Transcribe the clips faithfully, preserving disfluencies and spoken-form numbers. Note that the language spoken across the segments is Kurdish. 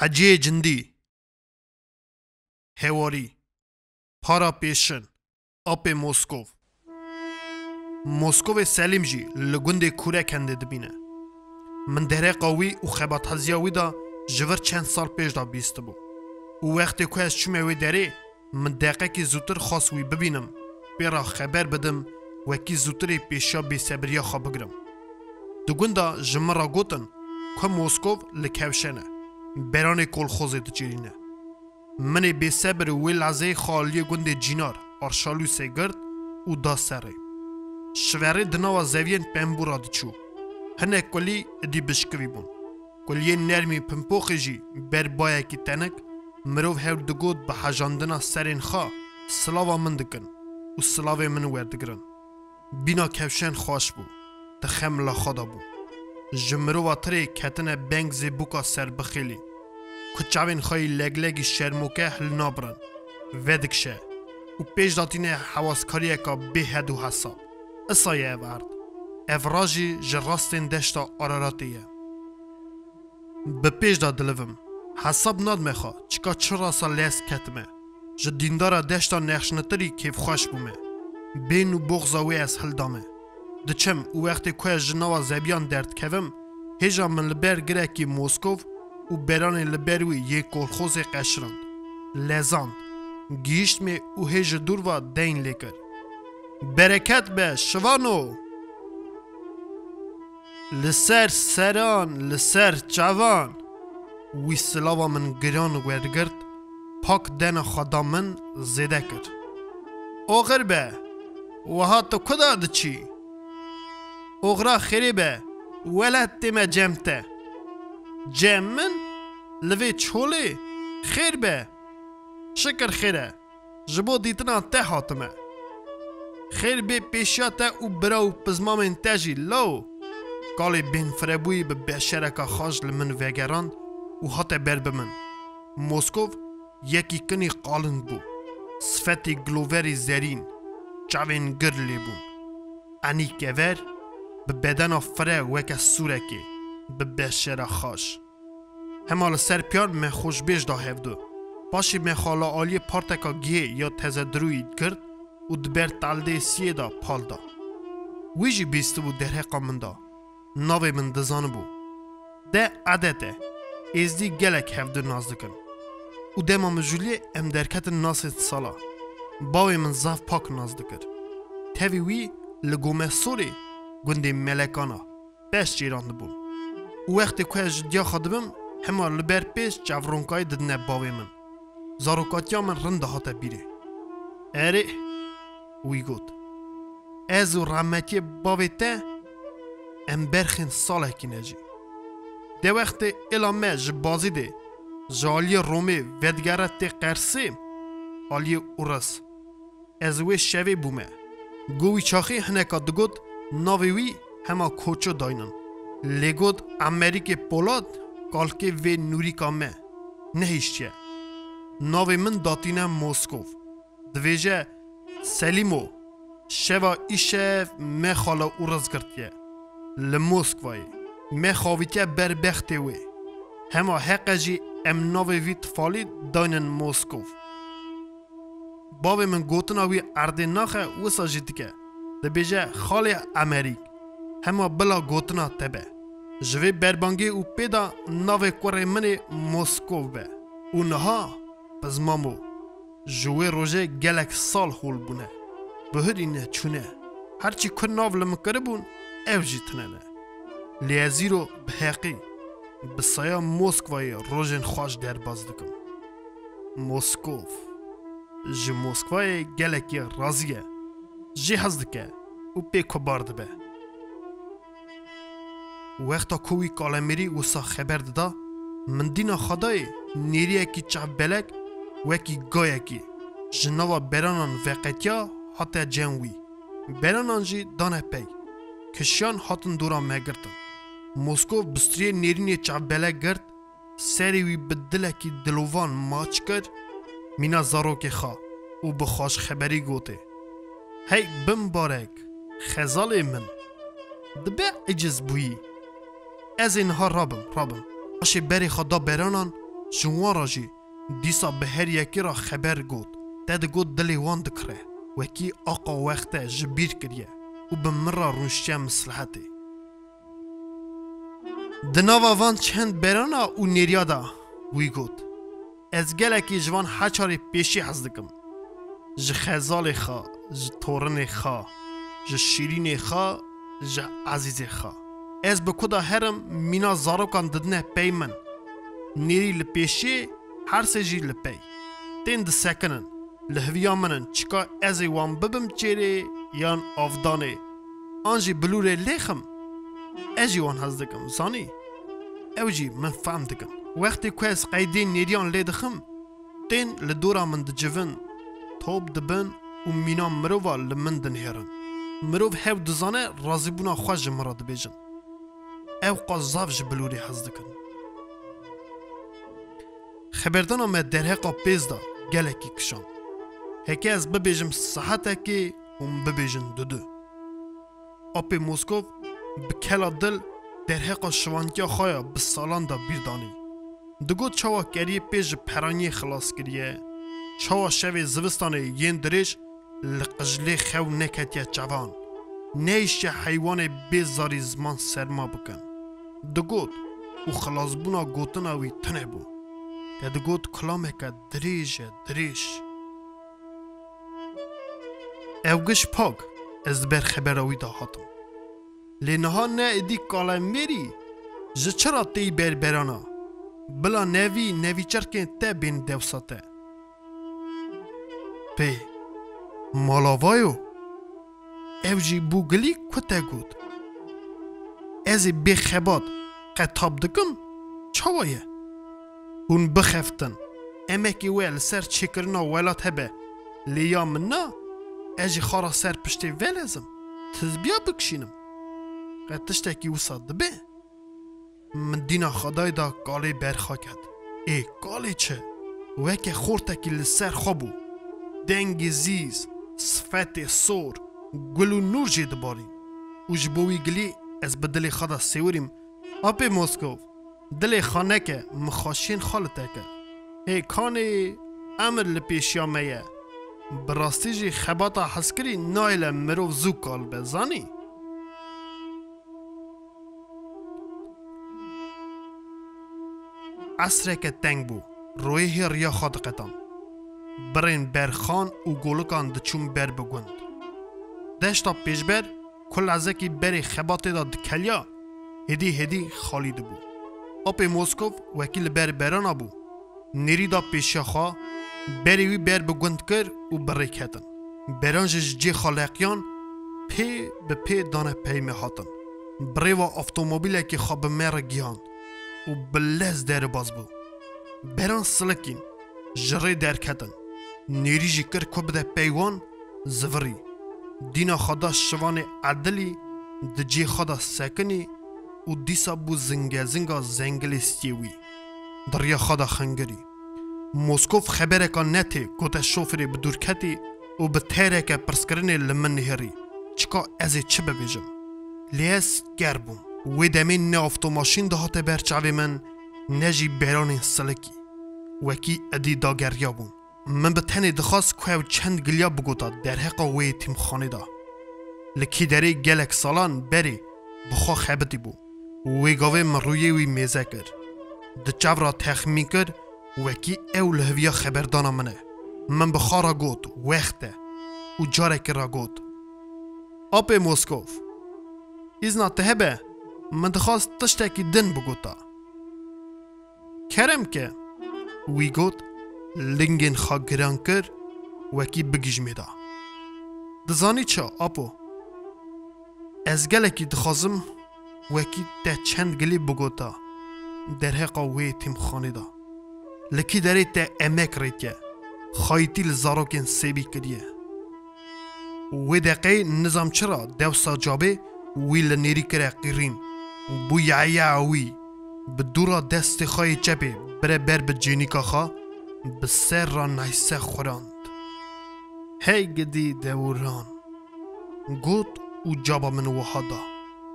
Heciyê Cindî. Hewarî. Para pêşin. Apê Moskov. Moskovê Selîm jî li gundê Kûrekendê dibîne. Min dereqa wî û xebatxeziya wî de ji vir çend sal pêş de bîstibû. Û wextê ku ez çûme wê derê, min deqekî zûtir xwest wî bibînim, pê re xeber bidim, wekî zûtirê pêşiya bêsebiriya xwe bigirim. Di gunda ji min re gotin ku Moskov li Kewşen e, beranê kolxozê dicêrîne. Min ê bêsebir wê lehzeyê xwe aliyê gundê Cînar, Arşalûsê girt û da serê. Ji verê di nava zeviyên pembû re diçû. Hinek kulî idî bişkivî bûn. Kuliyên nermî pimpoxê jî ber bayekî tenik, mirov hewl digot bi hejandina serên xwe silava min dikin û silavê min werdigirin. Bîna Kewşen xweş bû, di xemla xwe de bû. Ji mirova tirê ketine beng zêbûka serbixêlî, ku çavên xwe yî leglegî şermoke hilnabirin, vedikşe û pêş datîne hewaskariyeka bê hed û hesab. Isa ye ev erd. Ev ra jî ji rastên deşta Araratê ye. Bi pêş de dilivim. Hesab nadime xwe, çika çi rasa lez ketime. Ji dîndara deşta nexşnitirî kêfxweş bûme. Bên û boxza wê ez hildame. Diçim û wextê ku ez ji nava zebiyan derdikevim, hêja min li ber girekî Moskov û beranê li ber wî yê kolxozê qeşirand. Lezand. Gihîştmê û hê ji dûr ve deyn lê kir. Bereket be, şivano! Li ser seran, li ser çavan. Wî silava min giran wergirt, pak dena xwe da min, zêde kir. Oxir be, wiha tu ku de diçî? Oxira xêrê be, wele tême cem te. Cem min? Li vê çolê? Xêr be. Şikir xêr e. Ji bo dîtina te hatime. Xêr bê pêşiya te û bira û pizmamên te jî, law. Kalê bêhnfirebûyî bi beşereka xaş li min vegerand û hate ber bi min. Moskov yekî kinî qalind bû. Sifetî giloverî zerîn, çavên gir lê bûn. Enî kever, bi bedena fire weke sûrekê, bi beşera xaş. Hema li ser piyan me xwe ji bêj da hevdu. Paşê me xwe li aliyê parteka gihê ya teze dirûyî girt û di ber teldê siyê de pal da. Wî jî bîstibû derheqa min da. Navê min dizanibû. De edet e. Êzdî gelek hevdu nas dikin. Û dema mijûliyê em derketin nasên sala. Bavê min zaf pak nas dikir. Tevî wî li Gomesorê, gundê Melekana, pez çêrandibûn. Û wextê ku ez ji diya xwe dibim, hema li ber pêş çavronkayê didine bavê min. Zarokatiya min rind dihate bîrê. Erê, wî got, ez û rehmetiyê bavê te, em berxên salekî ne jî. De wextê êla me ji Bazîdê, ji aliyê Romê vedigere tê Qersê, aliyê Ûris. Ez wê şevê bûme. Go wî çaxî hineka digot, navê wî hema Koço daynin. Lê got, Emerîkê Polat, kalkê vê nûrîka me, nehiştiye. Navê min datîne Moskov. Divêje, Selîmo, şeva îşev me xala Ûriz girtiye. Li Moskvayê. Me xavîtiye ber bextê wê. Hema heqe jî em navê vî tifalî daynin Moskov. Bavê min gotina wî erdê naxe, wisa jî dike. Dibêje, Xalê Emerîk, hema bila gotina te be. Ji vê berbangê û pê de navê kurê min ê Moskov be. Û niha Pizmamo. Ji wê rojê gelek sal hol bûne. Bihurîne çûne. Herçî ku nav li min kiribûn, ew jî tune ne. Lê ez îro bi heqî, bi saya Moskvayê rojên xweş derbas dikim. Moskov. Ji Moskvayê gelekî razî ye. Jê hez dike û pê kubar dibe. Wexta ku wî kalemêrî wisa xeber dida, min dîna xwe dayê nêriyekî çavbelek wekî gayekî ji nava beranan veqetiya hate cem wî. Beranan jî dane pey. Kişiyan hatin dora me girtin. Moskov bistiriyê nêrînê çavbelek girt, serê wî bi dilekî dilovan maç kir, mîna zarokê xwe û bi xweşxeberî gotê, Hey bimbarek, xezalê min! Dibe eciz bûyî. Ez ê niha rabim, rabim. Paşê berê xwe da beranan, Ji wan re jî dîsa bi her yekî re xeber got. Te digot dilê wan dikire. Wekî aqa wexte ji bîr kiriye û bi min re rûniştiye mislihetê. Di nava van çend berana û nêriya de wî got, Ez gelekî ji van heçarê pêşî hez dikim. Ji Xezalê xwe, ji torinê xwe, ji Şîrînê xwe, ji Ezîzê xwe. Ez bi ku de herim, mîna zarokan didine pey min. Nêrî li pêşiyê, her sê jî li pey. Tên disekinin, li hêviya min in, çika ez ê wan bibim çêrê yan avdanê, an jî bilûrê lêxim. Ez jî wan hez dikim, zanî? Ew jî min fehm dikin. Wextê ku ez qeydê nêriyan lê dixim, tên li dora min dicivin, top dibin û mîna mirova li min dinihêrin. Mirov hew dizane razîbûna xwe ji min re dibêjin. Ew qas zaf ji bilûrê hez dikin. Xeberdana me derheqa pêz de gelekî kişand. Heke ez bibêjim saetekê hûn bibêjin dudu. Apê Moskov bi kela dil derheqa şivantiya xwe ya bi salan de bîr danî. Digot çawa keriyê pê ji peraniyê xilas kiriye, çawa şevê zivistanê yên dirêj li qijlê xew neketiye çavan, nehiştiye heywanê bê zarî ziman serma bikin. Digot û xilasbûna gotina wî tune bû. Te digot kilameke dirêj e, dirêj. Ew giş pak, ez li ber xebera wî de hatim. Lê niha ne êdî kalemêrî, ji çi re têyî berberana? Bila nevî, nevî çirkên te bên dewsa te. Pê, mala vayo? Ew jî bû gilî ku te got. Ez ê bê xebat qetab dikim? Çawa ye? Hûn bixeftin. Emekê we li ser çêkirina welat hebe. Lê ya min na, ez jî xwe ra ser piştê velezim. Tizbiya bikişînim. Qet tiştekî wisa dibe? Min dîna xwe dayî da kalê berxa ket. Ê, kalê çi? Weke xortekî li ser xwe bû. Dengê zîz, sifetê sor, gul û nûr jê dibarîn. Û ji bo wî gilî ez bi dilê xwe de sêwirîm, Apê Moskov, dilê xwe neke, min xweşiyên xwe li te kir. Hê kanê, emir li pêşiya me ye. Bi rastî jî xebata hezkirî nayêle mirov zû kal be, zanî? Esreke teng bû. Royê hê riya xwe diqetan. Birên berxan û golikan diçûn ber bi gund. Deşta pêşber ku lezekî berê xebatê de dikeliya, hêdî hêdî xalî dibû. Apê Moskov wekî li ber berana bû. Nêrî da pêşiya xwe, berê wî ber bi gund kir û bi rê ketin. Beran jî ji cê xwe leqiyan, pê bi pê dane peymê hatin. Bi rê ve avtomobîlekî xwe bi me re gihand û bi lez derbas bû. Beran silikîn, ji rê derketin. Nêrî jî kir ku bide pey wan, zivirî. Dîna xwe da şivanê edilî, di cihê xwe de sekinî û dîsa bû zingezinga zengilê stiyê wî. Di riya xwe de xingirî. Moskov xebereka netê gote şofirê bi dûr ketî û bi tereke pirskirinê li min nihêrî. Çika ez ê çi bibêjim? Lê ez ker bûm. Wê demê ne avtomaşîn dihate ber çavê min, ne jî beranên silikî. Wekî edî dageriya bûm. Min bi tenê dixwast ku ew çend giliya bigota derheqa wê yetîmxanê de. Li kîderê gelek salan berê bi xwe xebitî bû. Wê gavê min rûyê wî mêze kir. Di çav re texmîn kir, wekî ew li hêviya xeberdana min e. Min bi xwe re got, wext e. Û carekî re got, Apê Moskov, îzna te hebe, min dixwast tiştekî din bigota. Kerem ke, wî got, lingên xwe giran kir, wekî bigihîjmê de. Dizanî çi, apo? Ez gelekî dixwazim wekî te çend gilî bigota derheqa wê yetîmxanê de. Li kîderê te emek rêtiye, xayîtî li zarokên sêbî kiriye. Wê deqeyê nizam çira dewsa cabê wî li nêrî kire qîrîn. Bû yaya wî. Bi dûra destê xwe yê çepê bire ber bi cênîka xwe, bi ser re neyse xurand. Hey gidî dewran, got û caba min wiha da.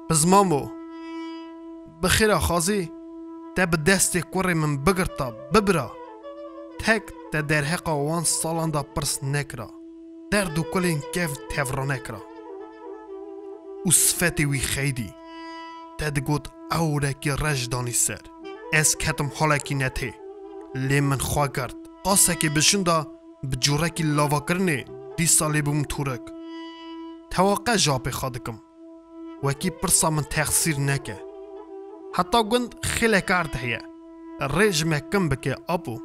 Pizmamo, bi xêra xwazî, Te bi destê kurê min bigirta, bibira. Tek te derheqa wan salan de pirs nekira. Derd û kulên kevn tevra nekira. Û sifetê wî xeydî. Te digot ewrekî reş danî ser. Ez ketim halekî netê. Lê min xwe girt. Qasekê bi jin de bi cûrekî lavakirinê dîsa lê bûm tûrik. Tewa qe ji apê xwe dikim. Wekî pirsa min texsîr neke. Heta gund xêlek erd heye. Rê ji me kim bike, apo.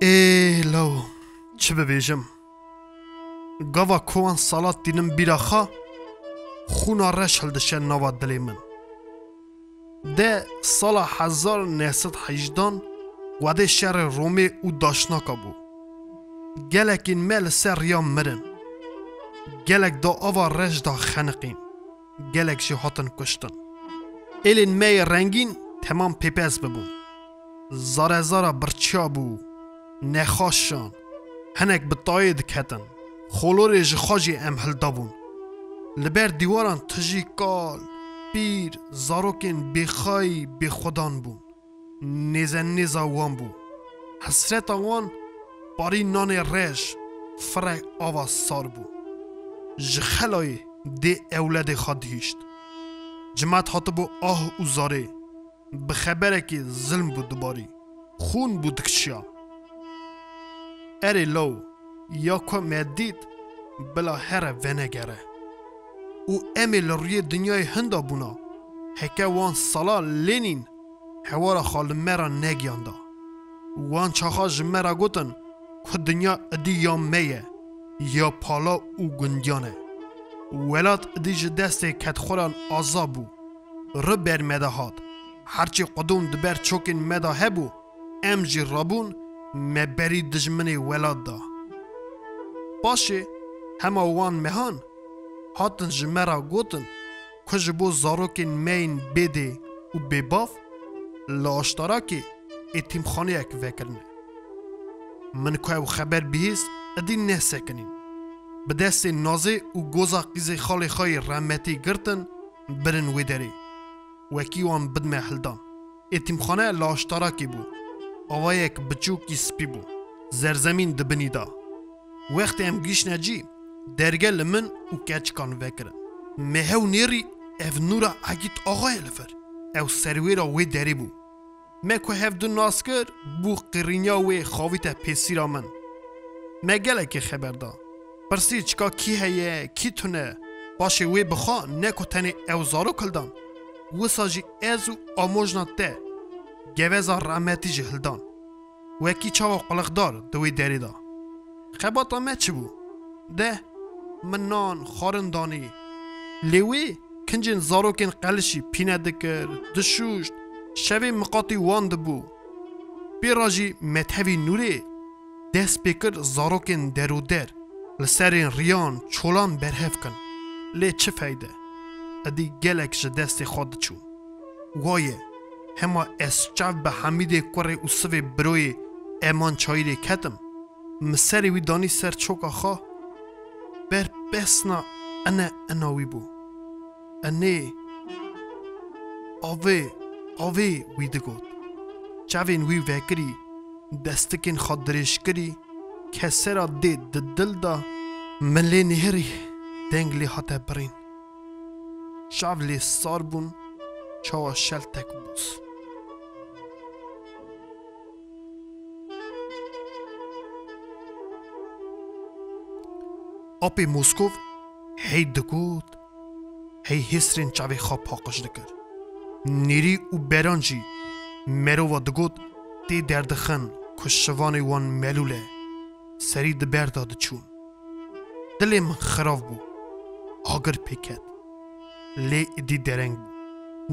Ê law, çi bibêjim? Gava ku wan sala tînim bîra xwe, xûna reş hildişe nava dilê min. De sala hezar neh sed hejdan wedê şerê Romê û daşnaka bû. Gelekên me li ser riya mirin. Gelek da ava reş da xeniqîn. Gelek jî hatin kuştin. Êlên me yê rengîn temam pêpez bibûn. Zare zara birçiya bû, nexaşan, hinek bi tayê diketin. Xolorê ji xwe jî em hildabûn. Li ber dîwaran tijî kal, pîr, zarokên bêxayî, bêxwedan bûn. Nêze nêza wan bû. Hesreta wan parî nanê reş, firek ava sar bû. Ji xelayê dê ewledê xwe dihîşt. Cimat hatibû ah û zarê. Bi xeberekî zilm bû dibarî. Xûn bû dikişiya. Erê law, ya ku me dît, bila here venegere. Û em ê li rûyê dinyayê hinda bûna. Heke wan sala lê nîn, hewara xwe li me re negiyanda. Wan çaxa ji me re gotin ku dinya idî ya me ye, ya pala û gundiyan e. Welat idî ji destê ketxweran aza bû. Ri ber me de hat. Herçî qudûm di ber çokên me de hebû, em jî rabûn me berî dijminê welat da. Paşê hema wan mehan hatin ji me re gotin ku ji bo zarokên me yên bêdê û bêbav li Aştarakê êtîmxaneyek vekirine. Min ku ew xeber bihîst, idî nesekinîn. Bi destê Nazê û goza qîzê xalê xwe yê rehmetî girtin, birin wê derê. Wekî wan bidme hildan. Êtîmxane li Aştarakê bû. Avayek biçûkî spî bû. Zerzemîn di binî de. Wextê em gihîştine cî, derge li min û keçikan vekirin. Me hew nêrî ev nûra Egît Axa ye li vir. Ew serwêra wê derê bû. Me ku hev du nas kir, bû qirînya wê xavîte pêsîra min. Me gelekê xeber da. Pirsî çika kî heye, kî tune. Paşê wê bi xwe ne ku tenê ew zarok hildan. Wisa jî ez û amojna te, geveza rehmetî jî hildan. Wekî çawa qulixdar di wê derê de. Xebata me çi bû? De, min nan, xwarin danî. Lê wê kincên zarokên qelişî pîne dikir, dişûşt, şevê miqatî wan dibû. Pê re jî methevî nûrê dest pê kir zarokên derûder li serên riyan, çolan berhev kin. Lê çi feyde? Edî gelek ji destê xwe diçûn. Waye, hema ez çav bi Hemîdê kurê û sivê biroyê Eman Çayirê ketim, min serê wî danî ser çoka xwe, ber pesna ene ena wî bû. Enê, avê, avê wî digot. Çavên wî vekirî, destikên xwe dirêj kirî, kesera dê di dil de, min lê nihêrî, deng lê hate birîn. Çav lê sar bûn, çawa şeltek bûs. Apê Moskov hey digot, hey hêsrên çavê xwe paqij dikir. Nêrî û beran jî merova digot, tê derdixin ku şivanê wan melûl e, serî di ber de diçûn. Dilê min xirav bû. Agir pê ket. Lê îdî dereng bû.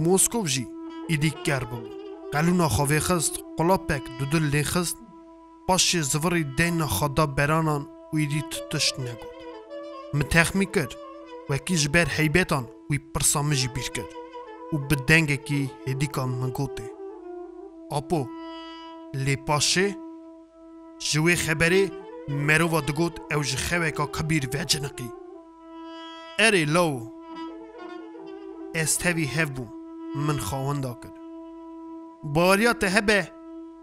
Moskov jî îdî ker bûbû. Qelûna xwe vêxist, qulapek dudil lê xist, paşê zivirî deyna xwe da beranan û îdî tu tişt negot. Min texmîn kir, wekî ji ber heybetan wî pirsa min jî bîr kir û bi dengekî hêdîka min gotê, Apo, lê paşê? Ji wê xeberê merova digot ew ji xeweka kibîr veciniqî. Erê law, ez tevî hev bûm. min xawenda kir. Baweriya te hebe,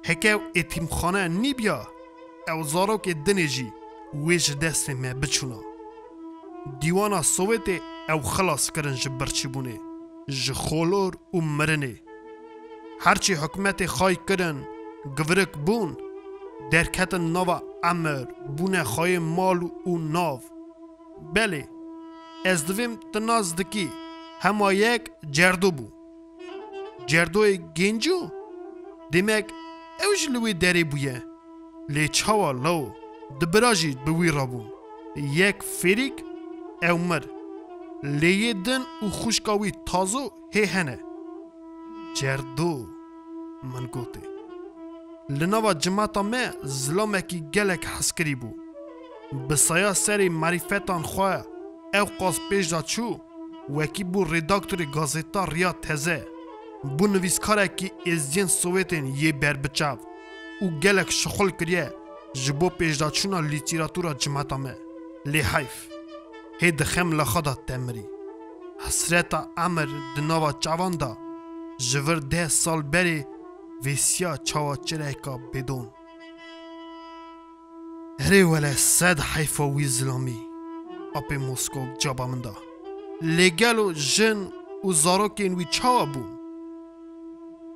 heke ew êtîmxane nîbiya, ew zarokê dinê jî wê ji destê me biçûna. Dîwana Sowêtê ew xilas kirin ji birçîbûnê, ji xolor û mirinê. Herçî hikûmetê xay kirin, givirik bûn, derketin nava emir, bûne xayê mal û nav. Belê, ez divêm tu nas dikî, hema yek Cerdo bû. Cerdoyê gênc o, demek ew jî li wê derê bûye. Lê çawa lawo, di bira jî bi wî re bûn. Yek fêrîk, ew mir. Lê yê din û xwişka wî tazo hê hene. Cerdo, min gotê. Li nava cimeta me zilamekî gelek hezkirî bû. Bi saya serê marîfetan xwe ew qas pêş de çû, wekî bû redaktorê gazeta Riya Teze, bû nivîskarekî êzdiyên Sowêtên yê berbiçav û gelek şixul kiriye ji bo pêşdaçûna lîteratura cimeta me. Lê heyf, hê di xem lexa de te mirî. Hesreta emir di nava çavan de, ji vir deh sal berê vêsiya çawa çireka bêdon. Herê wele sed heyfa wî zilamî, apê Moskov caba min da. Lê gelo jin û zarokên wî çawa bûn?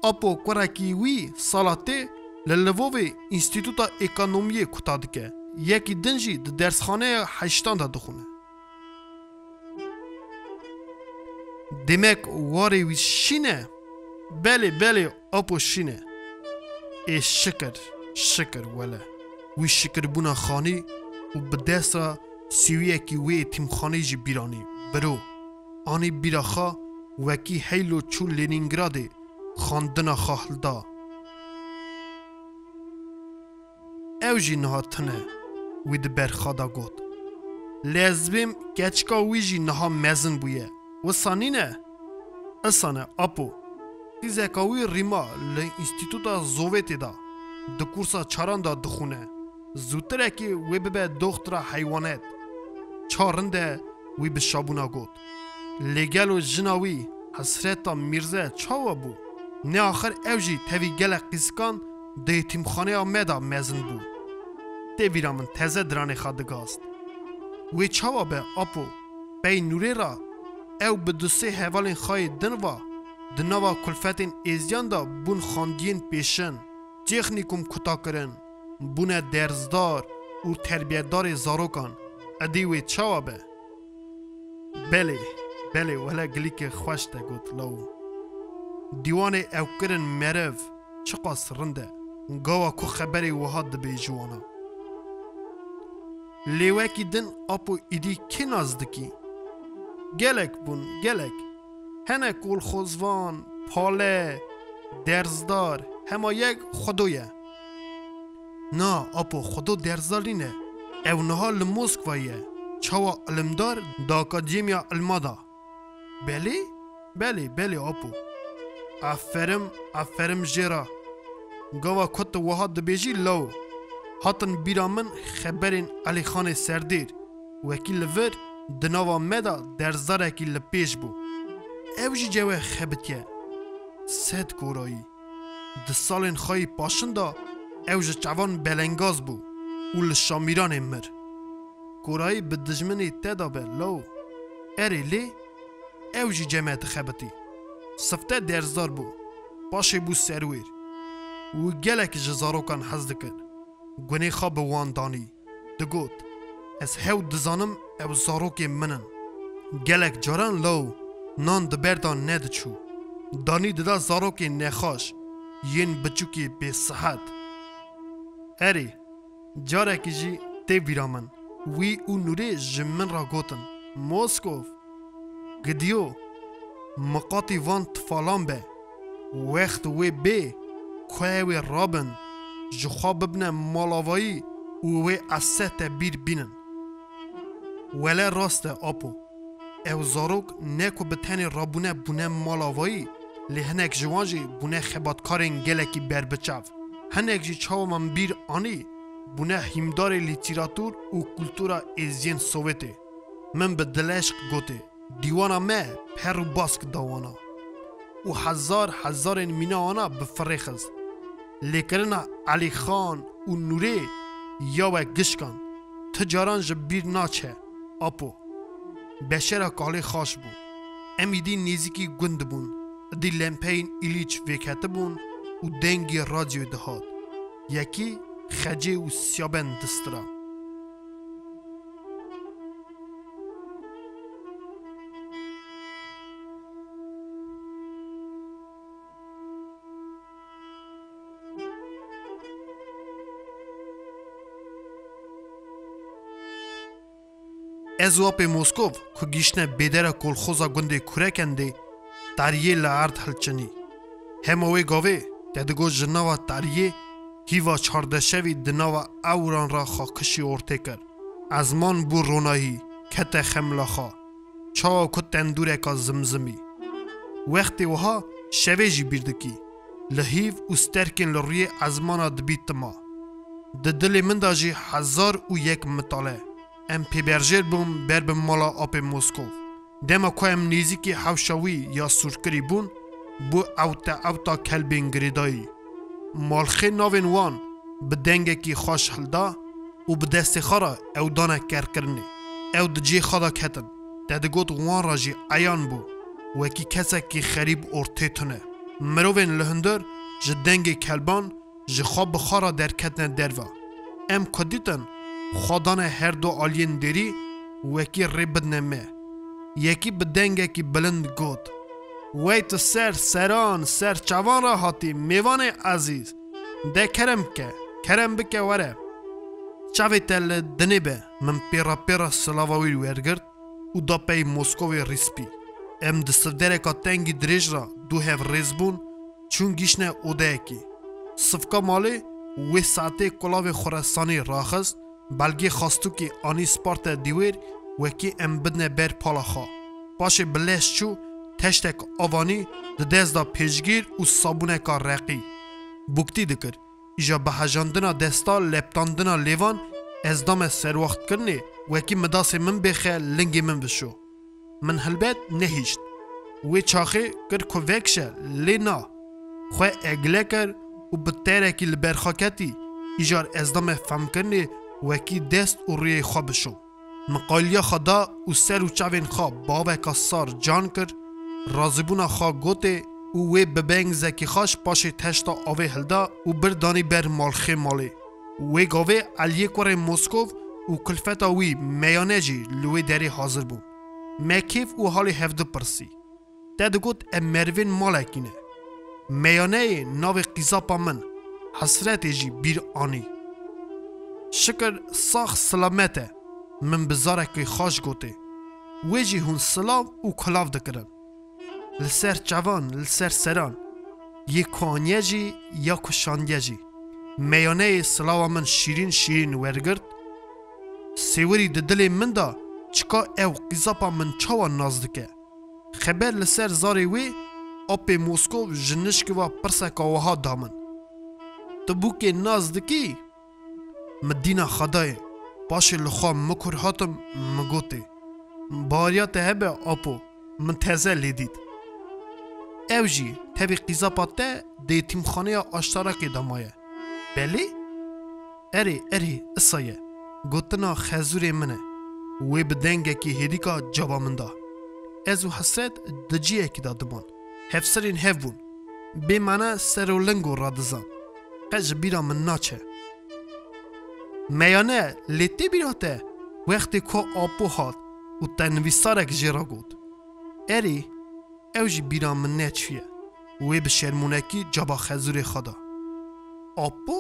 Apo kurekî wî sala tê li Lvovê Înstîtuta Ekonomiyê kuta dike. Yekî din jî di dersxaneya heştan de dixwine. Demek warê wî şîn e? Belê, belê, apo şîn e. Ê şikir, şikir wele. Wî şikirbûna xanî û bi dest re sîwiyekî wê êtîmxaneyê jî bîr anî. Biro, anî bîra xwe wekî heylo çû Lenîngradê xwendina xwe hilda. Ew jî niha tune, wî di ber xwe de got. Lê ez dibêm keçika wî jî niha mezin bûye. Wisa nîne? Isane, apo. Qîzeka wî Rîma li Înstîtuta Zovêtê de di kursa çaran de dixwine. Zûtirekê wê bibe doxtura heywanet. Ça rind e, wî bi şabûna got. Lê gelo jina wî, Hesreta Mîrze, çawa bû? Neaxir ew jî tevî gelek qîzkan di êtîmxaneya me de mezin bû. Tê vîra min teze diranê xwe digast. Wê çawa be, apo? Pey nûrê re ew bi du sê hevalên xwe yê din ve di nava kulfetên êzdiyan de bûn xwendiyên pêşin, têxnîkum kuta kirin, bûne dersdar û terbiyetdarê zarokan. Edî wê çawa be? Belê, belê, wele gilîkê xweş te got, lawo. Dîwanê ew kirin meriv, çiqas rind e. Gava ku xeberê wiha dibê ji wana. Lê wekî din apo îdî kê nas dikî? Gelek bûn, gelek. Hene kolxozvan, pale, dersdar, hema yek Xwedo ye. Na, apo, Xwedo dersdar nîne. Ew niha li Moskva ye. Çawa ilimdar di Akademiya Ilma de. Belê? Belê, belê, apo. Aferim, aferim jê re. Gava ku tu wiha dibêjî law, hatin bîra min xeberên Elîxanê Serdêr. Wekî li vir di nava me de dersdarekî li pêş bû. Ew jî cewe xebitiye. Sed korayî. Di salên xwe yî paşin de ew ji çavan belengaz bû û li Şamîranê mir. Korayî bi dijminê te de be law. Erê lê, ew jî ceme dixebitî. Sifte dersdar bû. Paşê bû serwêr. Wî gelek ji zarokan hez dikir. Gunê xwe bi wan danî. Digot, ez hew dizanim, ew zarokên min in. Gelek caran law nan di ber de nediçû. Danî dida zarokên nexweş, yên biçûkê bêsihet. Erê, carekî jî tê bîra min, wî û Nûrê ji min re gotin, Moskov, Gidiyo, miqatî van tifalan be. Wext wê bê, koyê wê rabin, ji xwe bibine malavayî û wê ez se te bîr bînin. Wele rast e, apo. Ew zarok ne ku bi tenê rabûne bûne malavayî, lê hinek ji wan jî bûne xebatkarên gelekî berbiçav. Hinek jî çawa min bîr anî, bûne hîmdarê lîtîratûr û kultura êziyên Sowêtê. Min bi dileşq gotê, dîwana me per û bask da wana. û hezar hezarên mîna wana bi firê xist. Lêkirina Elîxan û Nûrê ya we gişkan, ti caran ji bîr naçe, Apo. Beşera kalê xaş bû. Em îdî nêzîkî gund bûn. Îdî lempeyên îlîç vêketibûn û dengê radyoyê dihat. Yekî xecê û siyaben distira. Ez û apê Moskov ku gihîştine bêdera kolxoza gundê Kurekendê, tariyê li erd hilçinî. Hema wê gavê te digot ji nava tariyê hîva çardeşevî di nava ewran re xakişî ortê kir. Ezman bû ronahî, kete xemla xwe. Çawa ku tendûreka zimzimî. Wextê wiha şevê jî bîr dikî. Li hîv û sterkên li rûyê ezmana dibî tima. Di dilê min de jî hezar û yek mitale. Em pêberjêr bûn ber bi mala apê Moskov. Dema ku em nêzîkî hewşa wî ya sûrkirî bûn, bû ewte ewta kelbên girêdayî. Malxê navên wan bi dengekî xweş hilda û bi destê xwe re ew dane kerkirinê. Ew di cihê xwe de ketin. Te digot wan re jî eyan bû, wekî kesekî xerîb ortê tune. Mirovên li hundir ji dengê kelban ji xwe bi xwe re derketine derve. Em ku dîtin, xwe dane her du aliyên dêrî, wekî rê bidine me. Yekî bi dengekî bilind got: "Wey tu ser seran, ser çavan re hatî, mêvanê ezîz. De kerem bike, kerem bike were." Çavê te li dinê be, min pêra pêra silava wî wergirt û da pey Moskovê Rîspî. Em di sivdereka tengî dirêj re du hev rêz bûn, çûn gihîştine odeyekê. Sivka malê wê saetê kulavê Xoresanî raxist, belgê xastûkê anî sparte dîwêr, wekî em bidine ber pala xwe. Paşê bi leş çû, teştek avanî, di dest de pêşgîr û sabûneka reqî. Buktî dikir. Îja bi hejandina desta, leptandina lêvan, ez dame serwaxtkirinê, wekî midasê min bêxe, lingê min vişo. Min helbet nehişt. Wê çaxê kir ku vekişe, lê na. Xwe egle kir û bi terekî li ber xwe ketî, îjar ez dame femkirinê, wekî dest û rûyê xwe bişo. Min qayliya xwe da û ser û çavên xwe baveka sar can kir, razîbûna xwe gotê û wê bi bengzekî xaş paşê teşta avê hilda û bir danî ber malxê malê. Wê gavê Eliyê kurê Moskov û kulfeta wî Meyane jî li wê derê hazir bûn. Me kêf û halê hevdu pirsî. Te digot em merivên malekî ne. Meyaneyê navê qîzapa min, Hesretê jî bîr anî. Şikir sax silamet e, min bi zarekî xaş gotê. Wê jî hûn silav û kulav dikirin. Li ser çavan, li ser seran, yê ku aniye jî ya ku şandiye jî. Meyaneyê silava min şîrîn şîrîn wergirt. Sêwirî di dilê min de çika ew qîzapa min çawa nas dike. Xeber li ser zarê wê apê Moskov ji nişkiva pirseka wiha da min: "Tu bûkê nas dikî?" Min dîna xwe dayê. Paşê li xwe mikur hatim, min gotê: "Bariya te hebe apo, min teze lê dît." Ew jî tevî qîzapa te di êtîmxaneya Aştarakê de maye. Belê? Erê, erê, isa ye. Gotina xezûrê min e. Wê bi dengekî hêdîka caba min da. Ez û Hesret di ciyekî de diman. Hevsirên hev bûn. Bê mane ser û ling û radizan. Qe ji bîra min naçe. Meyane, lê tê bîra te, wextê ku apo hat û te nivîsarek jê re got. Erê, ew jî bîra min neçûye. Wê bi şermûnekî caba xezûrê xwe da. Apo?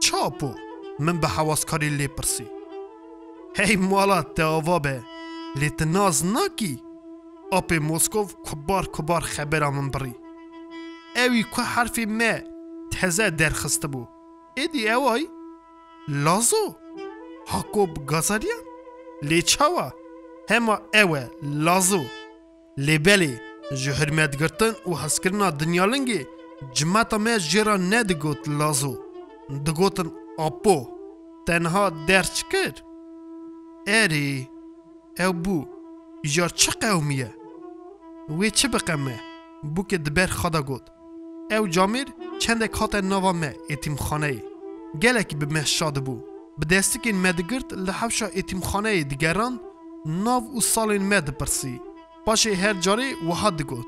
Çi apo? Min bi hewaskarî lê pirsî. Hey mala te ava be, lê tu nas nakî? Apê Moskov kubar kubar xebera min birî. Ewî ku herfê me teze derxistibû. Êdî ew ay? Lazo? Hakob Gazaryan? Lê çawa? Hema ew e, Lazo. Lê belê, ji hurmetgirtin û hezkirina dinyalingê cimeta me jê re nedigot Lazo. Digotin Apo. Te niha derç kir? Erê, ew bû. Îcar çi qewmî ye? Wê çi biqeme? bûkê di ber xwe de got, Ew camêr çendek hate nava me êtîmxaneyê. Gelekî bi me şa dibû. Bi destikên me digirt li hewşa êtîmxaneyê digerand, nav û salên me dipirsî. Paşê her carê wiha digot,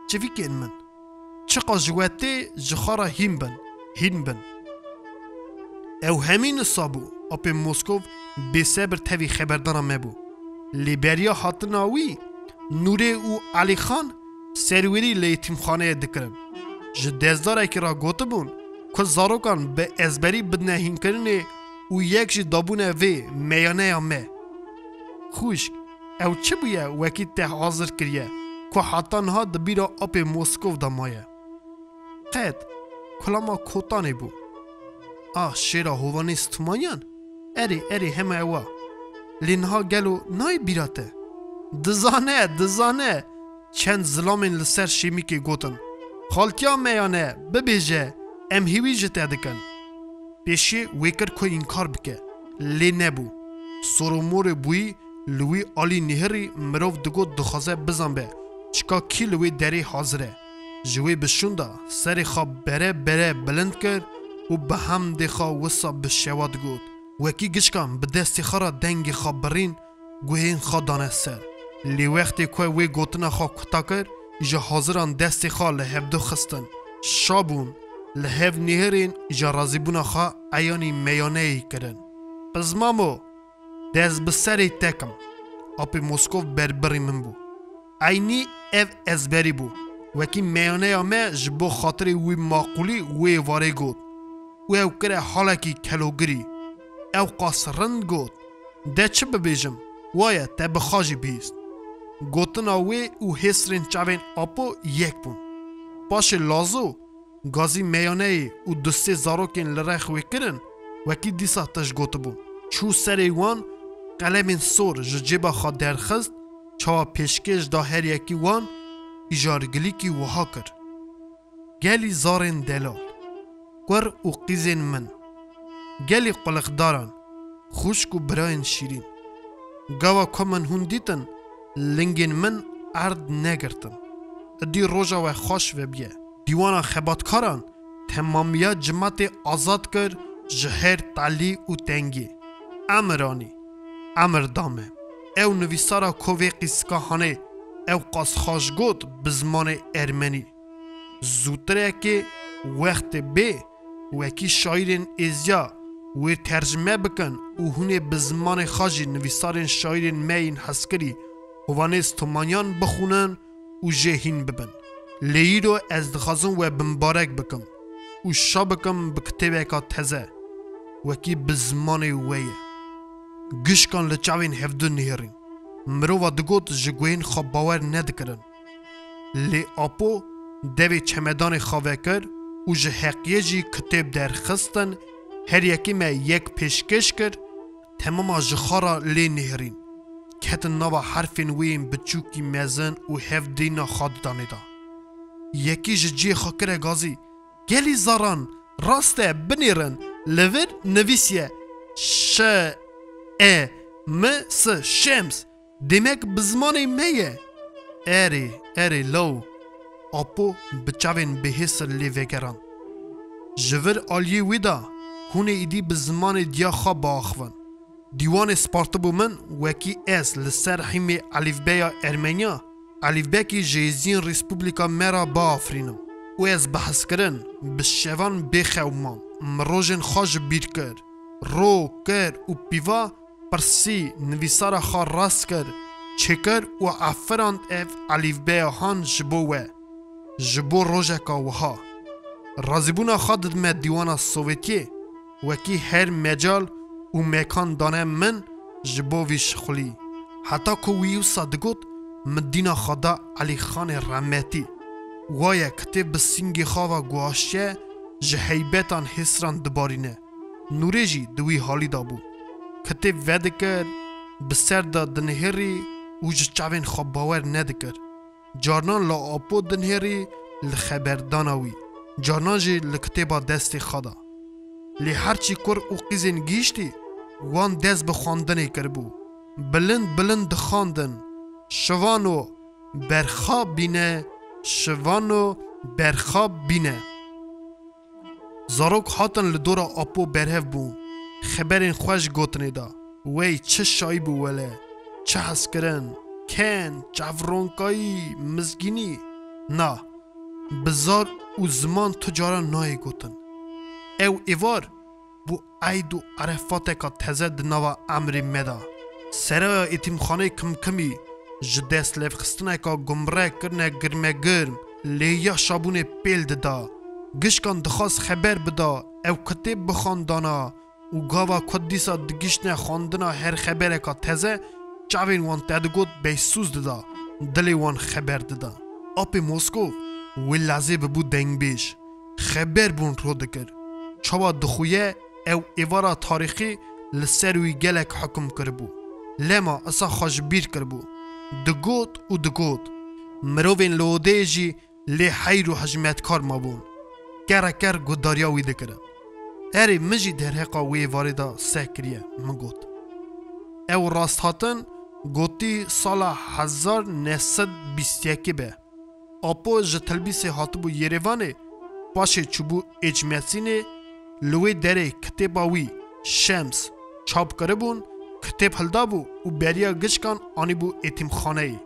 Çivîkên min, çiqas ji we tê ji xwe re hîn bin, hîn bin. Ew hemî nisa bû, apê Moskov bêsebir tevî xeberdana me bû. Lê beriya hatina wî, Nûrê û Elîxan serwerî li êtîmxaneyê dikirin. Ji destdarekî re gotibûn ku zarokan bi ezberî bidine hînkirinê û yek jî dabûne vê meyaneya me. Xwişk, ew çi bûye wekî te hazir kiriye ku heta niha di bîra apê Moskov de maye? Qet, kulama kotanê bû. Ah, şêra hovanê Stûmanyan? Erê, erê, hema ew a. Lê niha gelo nayê bîra te? Dizane, dizane! Çend zilamên li ser şêmîkê gotin, Xaltiya meyane, bibêje, em hêwî ji te dikin. Pêşiyê wê kir ku înkar bike, lê nebû. Soromorê bûyî li wî alî nihirî, mirov digot dixwaze bizanbe çika kî li wê derê hazir e. Ji wê bi şûnda serê xwe bere bere bilind kir û bi hemdê xwe wisa bi şewa digot. Wekî gişkan bi destê xwe re dengê xwe birîn, guhên xwe dane ser. Lê wextê ku wê gotina xwe kuta kir, ji haziran destê xwe li hevdu xistin. Şa bûn, li hev nihirîn, ji razîbûna xwe eyanî meyaneyê kirin. Pizmamo, dest bi serê te kim. Apê Moskov berbirî min bû. Eynî ev ezberî bû. Wekî meyaneya me ji bo xatirê wî maqûlî wê êvarê got. Û ew kire halekî kelogirî. Ew qas rind got, De çi bibêjim, waye te bi xwe jî bihîst. Gotina wê û hêsrên çavên Apo yek bûn. Paşê Lazo, gazî meyaneyê û du sê zarokên li rex wê kirin, wekî dîsa tişt gotibû. Çû serê wan, qelemên sor ji cêba xwe derxist, çawa pêşkêş da her yekî wan, îjargilîkî wiha kir. Gelî zarên delal, kur û qîzên min, gelî quliqdaran, xwişk û birayên şîrîn. Gava ku min hûn dîtin, lingên min erd negirtin. Idî roja we xweş vebiye. Dîwana xebatkaran temamiya cimatê azad kir ji her talî û tengî. Emir anî, emir da me. Ew nivîsara ku vê qîzika hanê ew qas xweş got bi zimanê ermenî. Zûtirekê wextê bê, wekî şaîrên êziya wê tercime bikin û hûn ê bi zimanê xwe jî nivîsarên şaîrên me yên hezkirî Hovanêz Tomanyan bixwînin û jê hîn bibin. Lê îro ez dixwazim we bimbarek bikim û şa bikim bi kitêbeka teze, wekî bi zimanê we ye. Gişkan li çavên hevdu nihêrîn. Mirova digot ji guhên xwe bawer nedikirin. Lê Apo devê çemedanê xwe vekir û ji heqiyê jî kitêb derxistin, her yekê me yek pêşkêş kir, temama ji xwe re lê nihêrîn. Ketin nava herfên wê yên biçûkî mezin û hev dîna xwe didanê de. Yekî ji cihê xwe kire gazî, Gelî zaran, rast e, binêrin, li vir nivîsiye, Ş E M S, şems. Demek bi zimanê me ye. Erê, erê law. Apo bi çavên bêhêsir lê vegeran. Ji vir aliyê wî de hûn ê îdî bi zimanê diya xwe biaxivin. Dîwanê spartibû min, wekî ez li ser hîmê elîfbeya ermeniya, elîfbekî ji êziyên Respublika me re biafirînim. Û ez bi hezkirin, bi şevan bêxew mam. Min rojên xwe ji bîr kir. Ro, kir û pîva pirsî, nivîsara xwe rast kir, çêkir û efirand ev elîfbeya han ji bo we, ji bo rojeka wiha. Razîbûna xwe didime Dîwana Sovyetiyê, wekî her mecal û mekan dane min ji bo vî şixulî. Heta ku wî wisa digot, min dîna xwe da Elîxanê Remetî. Waye kitêb bi sîngê xwe ve guhaştiye, ji heybetan hêsran dibarîne. Nûrê jî di wî halî de bû. Kitêb vedikir, bi ser de dinihêrî û ji çavên xwe bawer nedikir. Carnan li Apo dinihêrî, li xeberdana wî, carnan jî li kitêba destê xwe de. Lê her çî kur û qîzên gihîştî, wan dest bi xwendinê kiribû. Bilind bilind dixwendin, Şivano, berxa bîne, şivano berxab bîne. Zarok hatin li dora Apo berhev bûn. Xeberên xweş gotinê da. Wey çi şayî bû wele. Çi hezkirin. Ken, çavronkayî, mizgînî. Na. Bi zar û ziman tu caran nayê gotin. Ew êvar bû eyd û erefateka teze di nava emrê me de. Seraya êtîmxaneyê Kimkimî ji destlevxistineka gumre kirine girmegirm, lêhiya şabûnê pêl dida. Gişkan dixwast xeber bida, ew kitêb bixwandana û gava ku dîsa digiştine xwendina her xebereka teze, çavên wan tedigot beysûz dida, dilê wan xeber dida. Apê Moskov wê lezê bibû dengbêj. Xeber bûn ro dikir. Çawa dixuye ew êvara tarîxî li ser wî gelek hukum kiribû. Lema isa xwe ji bîr kiribû. Digot û digot. Mirovên li odeyê jî lê heyr û hijmetkar mabûn. Kere ker guhdariya wî dikirin. Erê, min jî derheqa wê êvarê de seh kiriye, min got. Ew rasthatin gotî sala hezar neh sed bîst yekê be. Apo ji Tilbîsê hatibû Yerêvanê, paşê çûbû Êçmesînê, li wê derê kitêba wî, Şems, çap kiribûn, kitêb hildabû û beriya gişkan anîbû êtîmxaneyê.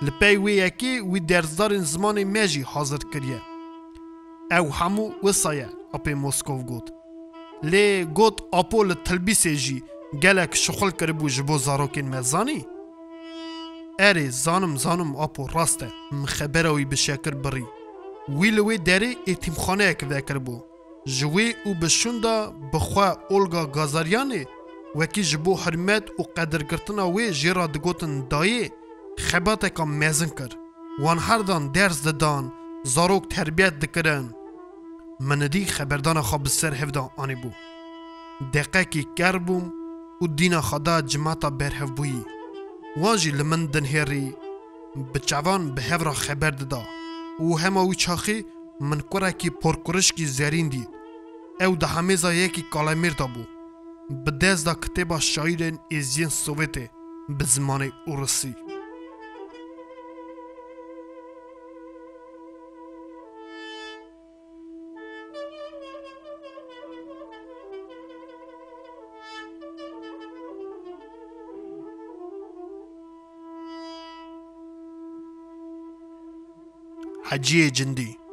Li pey wê yekê wî dersdarên zimanê me jî hazir kiriye. Ew hemû wisa ye, apê Moskov got. Lê got Apo li Tilbîsê jî gelek şixul kiribû ji bo zarokên me, zanî? Erê, zanim, zanim, Apo, rast e. Min xebera wî bi Şekir birî. Wî li wê derê êtîmxaneyek vekiribû. Ji wê û bi şûnda bi xwe Olga Gazaryanê, wekî ji bo hurmet û qedirgirtina wê jê re digotin dayê, xebateka mezin kir. Wan her dan ders didan, zarok terbiyet dikirin. Min nidî xeberdana xwe bi ser hev de anîbû. Deqekî ker bûm û dîna xwe da cimata berhevbûyî. Wan jî li min dinhêrî, bi çavan bi hev re xeber dida û hema wî çaxî min kurekî porkurişkî zerîn dît. Ew di hemêza yekî kalemêr de bû. Bi dest de kitêba şaîrên êziyên Sowêtê bi zimanê ûrisî. Heciyê Cindî.